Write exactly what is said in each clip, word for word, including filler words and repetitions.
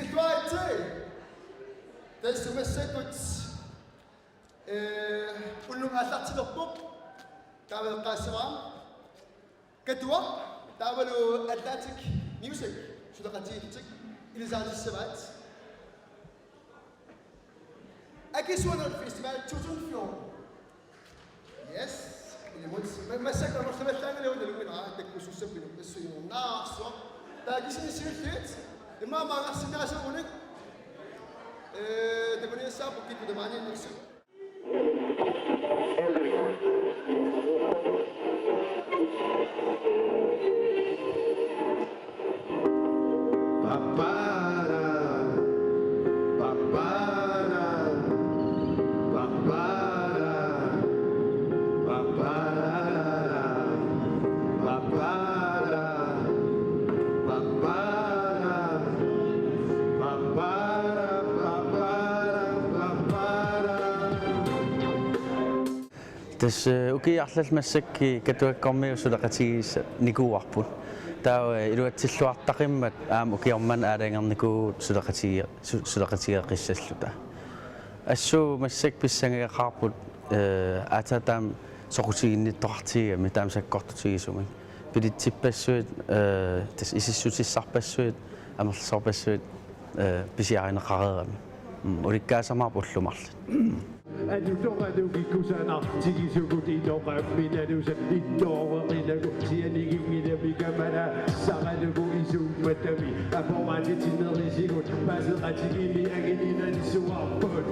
Kituaritsi. Tassa massakkut, eh, ullumi aallartilerpoq. Taava eqqaassavara. Katuaq, taavalu Atlantic Music, suleqatigiillutik, ilisaatissavaat. Akisuanut Festival to tusind fjorten. Yes. Ilimut. Ma-, massakkut amerlavallaanngilaq, nalunngilara, takkussussappilu, assuinnarsuaq. Taava kisianni siulliit, immaqa maanngarsinnaasuugunik. Eh, takuniassaarput kikkut tamaaniinnersut. Tassa, eh, ukiut arlallit massakkut Katuakkormiut suleqatigiissanik nikuuarput. Taava, eh, iluatsilluartaqimmat aamma ukioq manna aalajangernikuuvugut suleqatigi-, su-, suleqatigeeqqissalluta. Assut massakkut pissangageqaarput, eh, aatsaat taama soqutiginnittoqartigigamik, taama sakkortutigisumik. Billetsippassuit, eh, tassa isissutissarpassuit, amerlasoorpassuit, eh, pisiarineqareeramik. Mm, ulikkaasamaarput ullut marluk. Atutoq atukkikkusanaq tigisugut itoqammi nalusat ittooreqinagu sianiginngilami kamala saralugu isummatami aporaatitsinerisigut paaseqatigiinni angininansuarput.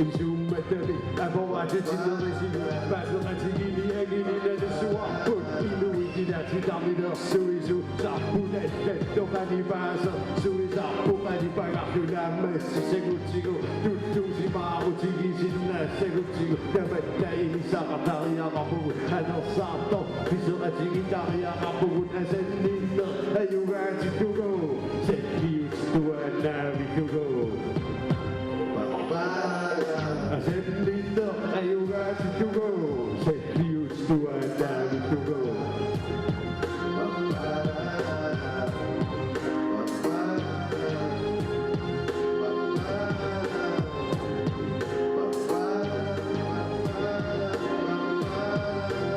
Isummatami aporaatitsinerisigut paaseqatigiinni angininansuarput. Inuit ilaatitarnilersuisu Sarput allattoq qanipaaseq suisarput qanipagarlu naammassissagutsigu tuttuusimaarutigisinnaassagutsigu tamatta inisaqartariaqarpugut anersaartoq piseqatigiittariaqarpugut asanninneq ajugaatittugu salliuttuaannaavillugu. Asanninneq ajugaatittugu salliut Tuaannaavillugu.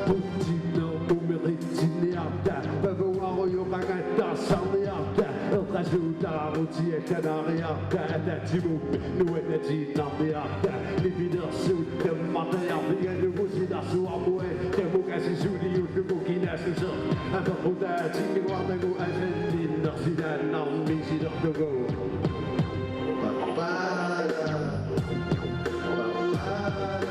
Putsinnermummi qitsinniarta, pavuarujoqangattarsarniarta, eqqasuutaarutiakkanariarta, atatimummi nuannatiinnarniarta, nipilersuut tammartajarfigalugu silarsuarmut, tamukasisuliullugu kinaassuseq apeqqutaatinnguarnagu asanninnersilaannarmi silerlugu.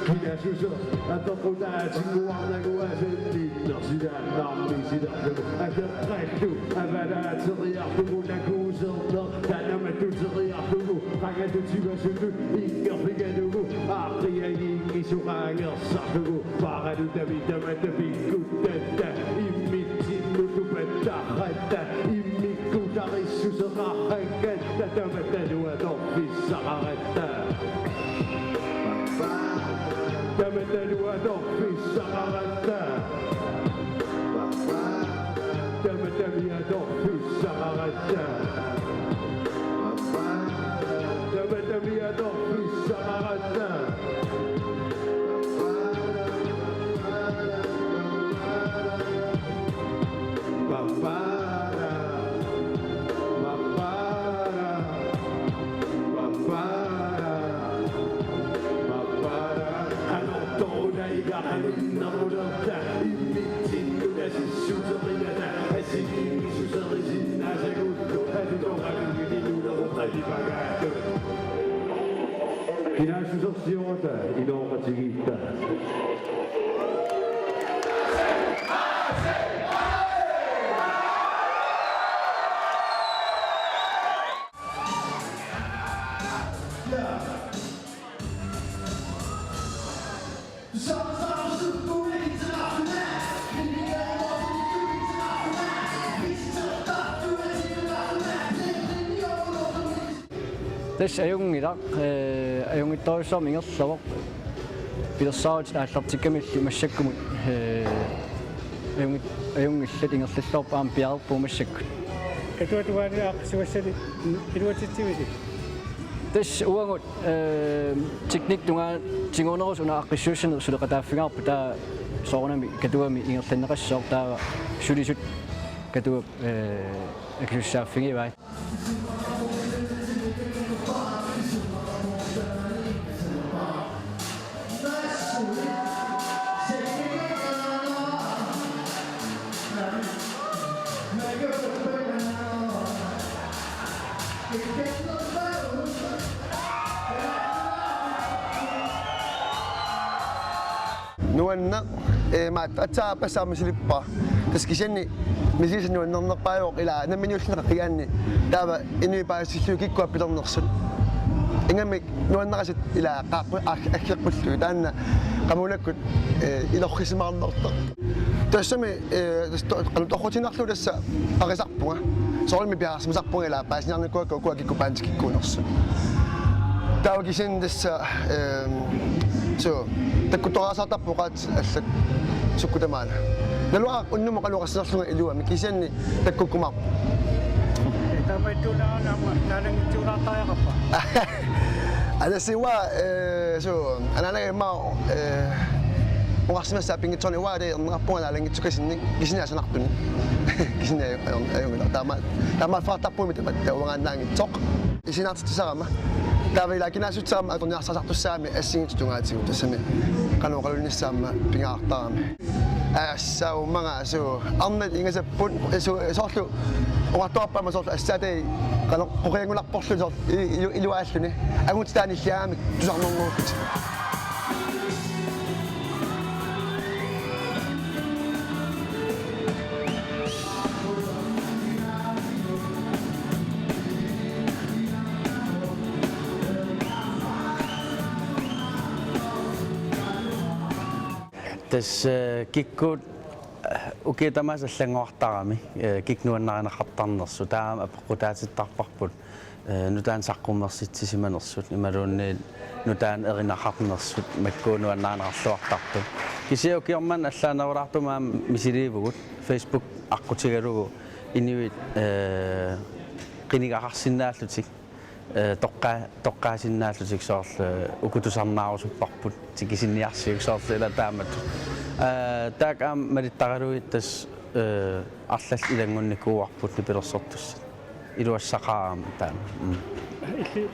Kinaassuseq apeqqutaatinnguarnagu asanninnersilaannarmi silerlugu. Akeqqallu avalaateriarlugu nakuuserneq tanamattuteriarlugu qangatut sivasutut ingerfigalugu aaqqiagiinngisoqaangersarlugu paaralutami tamatta pikkuttatta immitsinnut tupattarratta immikkutarissuseqarrakkatta tamattalu atorfissaqaratta. Tamattalu atorfissaqaratta. Tamattami atorfissaqaratta. Tamattami atorfissaqaratta. Papara, papara, papara, papara. Anortoruna igaqalinnerulerta immitsinnut asissuterinnata assigiinngissuserisinnaassagullu atutoqalunngiluleruta ipagaatut. Kinaassusersiorata inooqatigiitta. Tassa ajunngilaq, eh, ajunngitsorujussuarmik ingerlavoq. Pilersaarutit aallartikkamillu massakkumut, eh, Ajunngit-, ajunngillat, ingerlalluarput aamma piareerpugut massakkut. Katuap tungaanut aaqqissugassanik iluatsitsivisi? Tassa uagut, eh, teknik tungaa tigunerusoq una aaqqissuussanik suleqataaffigaarput, taava soorunami Katuami ingerlanneqassooq, taava sulisut Katuap, eh, akisussaaffigivaat. Nuanneq, eh, maat, aatsaat aappassaa misilippara. Tassa kisianni misigisaq nuannernerpaajuvoq, ilaa, namminiullugu qeqqigaanni. Taava inuit paasisillugit kikkut appilernersut. Ingammik nuannerasut, ilaa, qaaqqu-, ag-, aggeqqullugit, taanna qamunakkut, eh, ilorrisimaarnertoq. Tassami, eh, tassa to-, qanoq torrutiinnarlugu tassa parisarpunga. Soorunami piareersimasarpunga, ilaa, paasiniarnikuuakka ukua kikkut bandit kikkuunersut. Taava kisianni tassa, ehm, suu, takkuttoraasartarpoq oqaatsit allat sukkut tamaana. Naluara unnummut qanoq oqassanerlunga iluamik, kisianni takkukkumaarpoq. Taamaattuuna aamma naalanngitsiulaartariaqarpa? Aa, tassa uanga, eh, suu, anaanaga immaqa, eh, oqarsimassaat pinngitsoorani uanga taava erneqarpunga naalanngissukasinnik, kisianni asanartunik. Kisianni aju-, aju-, ajunngilaq. Taama, taamaaffigaartarpugut tamatta uangaannaanngitsoq. Isinaartitsisarama. Taava ilaa kinaassutsisarama atorniarsartartussaagami assigiinngitsut tungaatigut, tassami qanoq oqaluinnassaaq aamma pingaartarami. Assaumaga, suu, arnat ingasapput, suu, soorlu oqartoqarpoq aamma soorlu assaata qanoq qoqianngunarporlu soorlu i-, ilu-, iluaalluni. Angutit taanna illiagamik tusarnernuullutik. Tassa, eh, kikkut, eh, ukiut tamaasa allanngortarami, eh, kikkut nuannarineqartarnersut, taama apeqqutaatittarparput, eh, nutaanik saqqummersitsisimanersut, imaluunniit nutaanik erinaqarnersut, makku nuannarineqarluartartut. Kisianni ukioq manna allaanerulaartumik aamma misiliivugut, Facebook aqqutigalugu inuit, eh, qinigaqarsinnaallutik, eh, toqqa-, toqqaasinnaallutik soorlu, eh, uku tusarnaarusupparput, tikisinniarsiuk soorlu ilaa taamatut. Eh, taakku aamma malittaralugit tassa, eh, arlallit ilanngunnikuuarput nipilersortussat. Iluassaqaaq aamma taanna. Mm. Illit.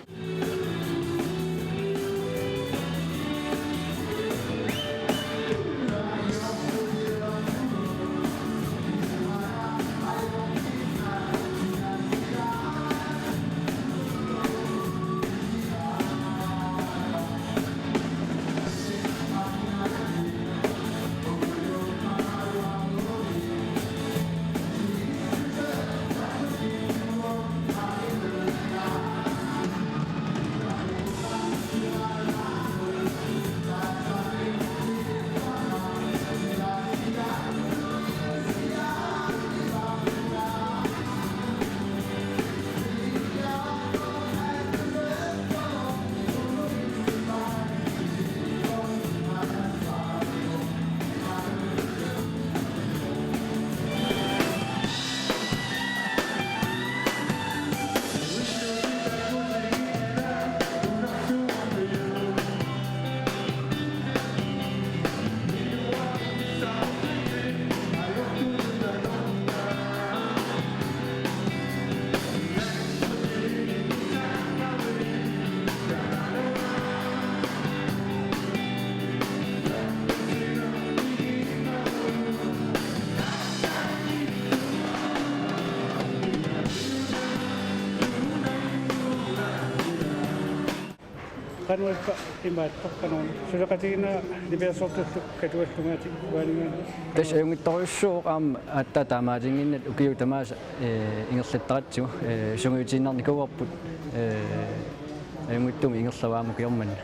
Qanoq ippa imaattoq, qanoq suleqatigiinneq nipilersortullu Katuap tungaatigut uaninngaanniit? Tassa ajunngitsorujussuuvoq aamma aatsaat taamaatinnginnatut ukiut tamaasa, eh, ingerlattaratsigu, eh, sungiutiinnarnikuuarput, eh, ajunngitsumik ingerlavoq aamma ukioq manna.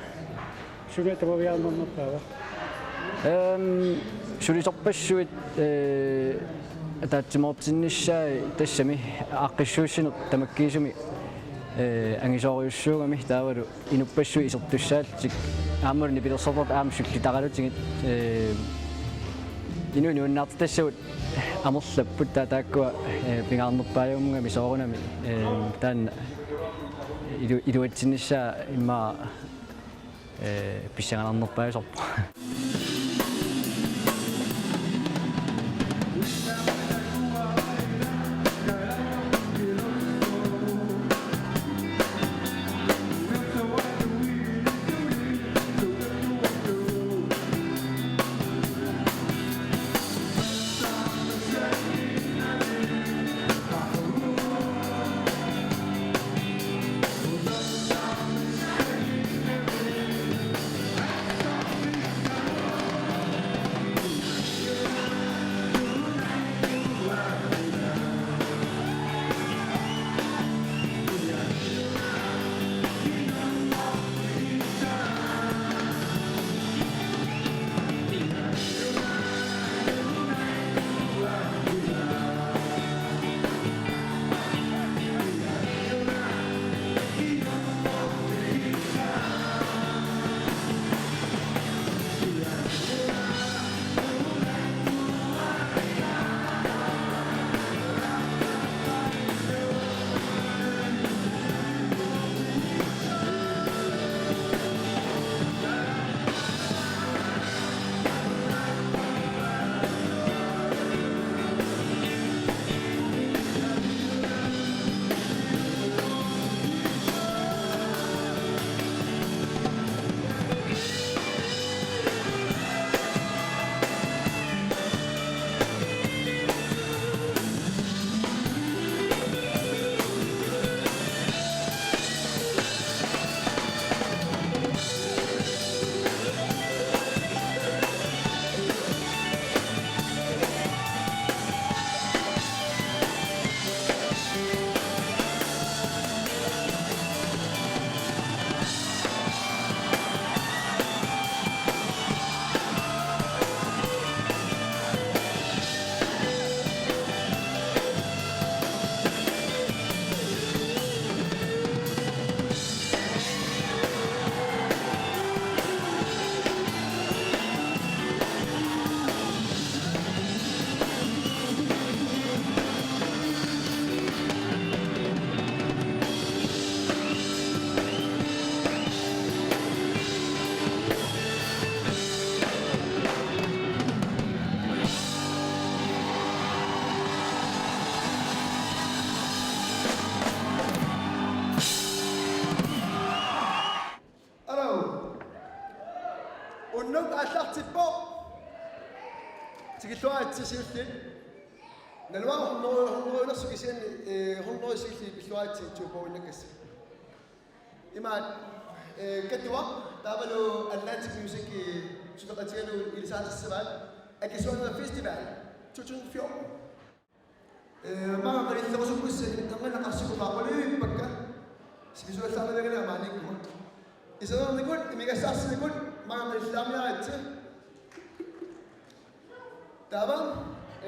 Suna tamaviaarnernerpaava? Ehm, sulisorpassuit, eh, ataatsimoortinnissaat tassami aaqqissuussineq tamakkiisumik, eh, angisoorujussuugami taavalu inuppassuit isertussaallutik aammalu nipilersortartut aamma sullitaralutigit, eh, Inuit nuannaartitassavut amerlapput, taa taakkua, eh, pingaarnerpaajumagami soorunami, eh, taanna ilu-, iluatsinnissaa immaqa, eh, pissanganarnerpaajusorpoq. Aluu. Unnuk aallartippoq. Tikilluaritsi siulliit. Naluara hundrede, hundrede siulliit, eh, hundrede siulliit pilluaritsi tuupoinnakkassi. Imaat, eh, Katuaq, taavalu Atlantic Music, eh, suleqatigalugu ilisaatissavaat Akisuaneeraq Festival to tusind fjorten. Eh, maanga qanillerusukkussi angineqarsimapput qaqulivippakka. Sivisuallaarnavianngilanga maaniikkuma. Isertitsinikuunngikkukku, imigassaarsinnikuunngikkukku, maanga qanillilaarniaritsi. Taava,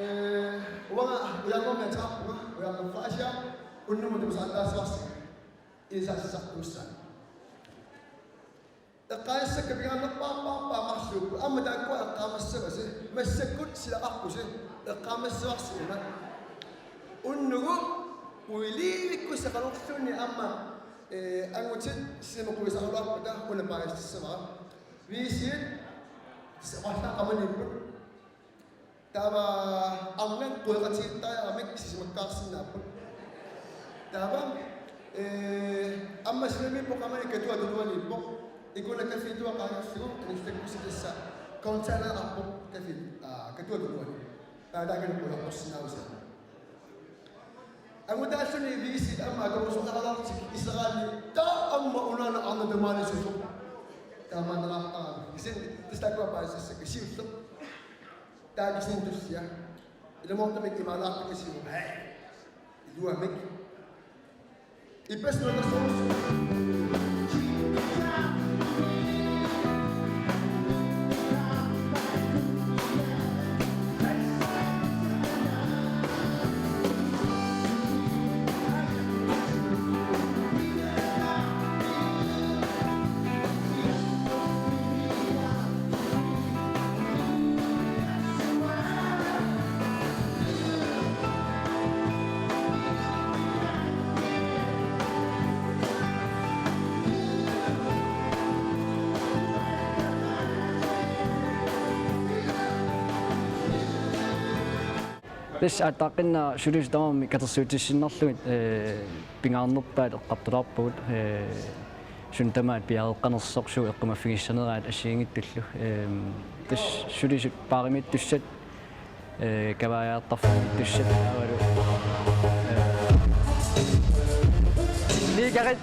eh, uanga ujarnermi ateqarpunga, ujarnerfrasia, unnummut tusaataassavassi. Ilisaatissartuussaaq. Eqqaasakka pingaarnerpaarpaarpaat marluupput. Aamma taakkua eqqaamassavasi. Massakkut silaqarpusi. Eqqaamassavarsi una. Unnugu uilivikkussaqalerluni aamma, eh, angutit sisamat quisaarluarpata una paasissavara. Visit. Saqartaa qamaniipput. Taava arnat queqatigiittariaramik sisamakkaarsinnaapput. Taava, eh, aamma sivisumiippoq qamani Katuaq tunuaniippoq. Ikuna Café Tuaq qaangerlugu anillakkussi tassa konserteqarpoq Café, aa, Katuaq tunuani. Taava taakani queqartorsinnaavusi. Angutaalluni visit aamma atorusaralaartik iseraanni taava aamma unaana arnat tamaalisoq. Taamaanneqartarami. Kisianni tassa taakkua paasissakka siulleq. Taakku kisianni tullia. Ilumoortumik imaalaartukkasiuk. Hej. Iluamik. Ippassaq nuannersuuvoq. Tassa aatsaaqqinnaaq sulisut tamarmik katersuutissinnarlugit, ee, pingaarnerpaat eqqartulaarpagut, ee, suut tamaasa piareeqqanersoq suut eqqumaffigissaneraat assigiinngitsullu. Ehm, tassa sulisut paarimiittussat, ee, kavaajaartarfittuttussat taavalu, ee, liikarit.